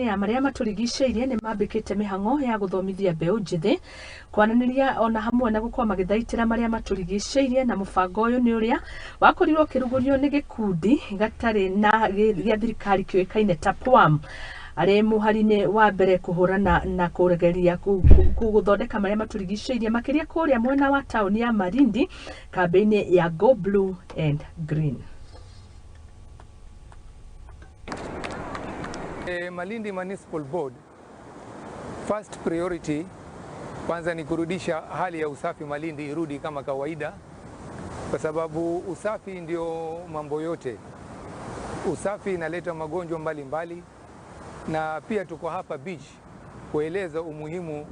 Ya marĩa matũrigicĩirie nĩ mambĩkĩte mĩhang'o ya gũthomithia mbeũ njĩthĩ kwananĩria ona hamwe na gũkorwo magĩthaitĩra marĩa matũrigicĩirie. Na mũbango ũyũ nĩ ũrĩa wakorirwo ũkĩrugũrio nĩ gĩkundi gatarĩ na gĩa thirikari kĩũĩkaine ta POAM, arĩ mũhari-inĩ wa mbere kũhũrana na kũregeria gũthondeka marĩa matũrigicĩirie, makĩria kũrĩa mwena wa taũni ya Malindi, kambĩ-inĩ ya Go Blue and Green. Malindi Municipal Board, first priority kwanza ni kurudisha hali ya usafi Malindi irudi kama kawaida, kwa sababu usafi ndio mambo yote. Usafi inaleta magonjwa mbalimbali, na pia tuko hapa beach kueleza umuhimu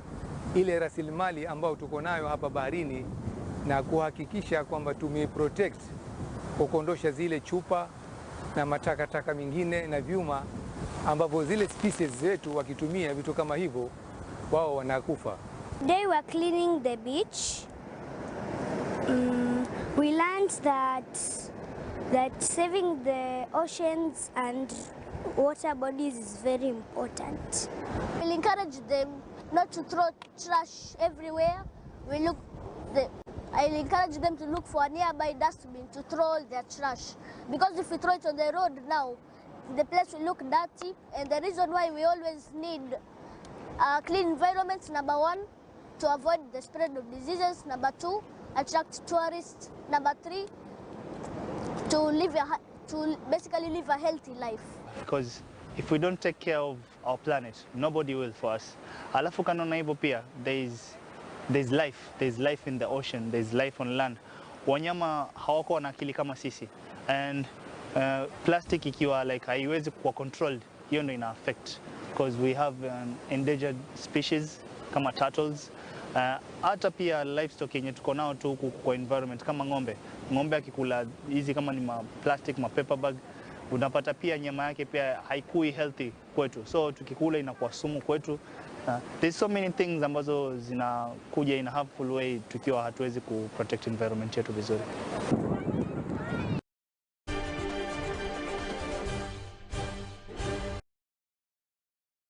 ile rasilimali ambayo tuko nayo hapa baharini na kuhakikisha kwamba tume protect kwa kuondosha zile chupa na matakataka mengine na vyuma ambavyo zile species zetu wakitumia vitu kama hivyo wao wanakufa. They were cleaning the beach. We learned that saving the oceans and water bodies is very important. We'll encourage them not to throw trash everywhere. I'll encourage them to look for a nearby dustbin to throw all their trash. Because if we throw it on the road now, the place will look dirty. And the reason why we always need a clean environment, number one, to avoid the spread of diseases. Number two, attract tourists. Number three, to basically live a healthy life. Because if we don't take care of our planet, nobody will for us. Alafu kando na hivyo pia, there's life, there's life in the ocean, there's life on land. Wanyama hawako na akili kama sisi, and plastic ikiwa like haiwezi kuwa controlled, hiyo ndio ina affect, because we have an endangered species kama turtles, hata pia livestock yenye tuko nao tu huku kwa environment kama ng'ombe. Ng'ombe akikula hizi kama ni ma plastic, ma paper bag, unapata pia nyama yake pia haikui healthy kwetu, so tukikula inakuwa sumu kwetu. There's so many things ambazo zinakuja in a harmful way tukiwa hatuwezi ku protect environment yetu vizuri.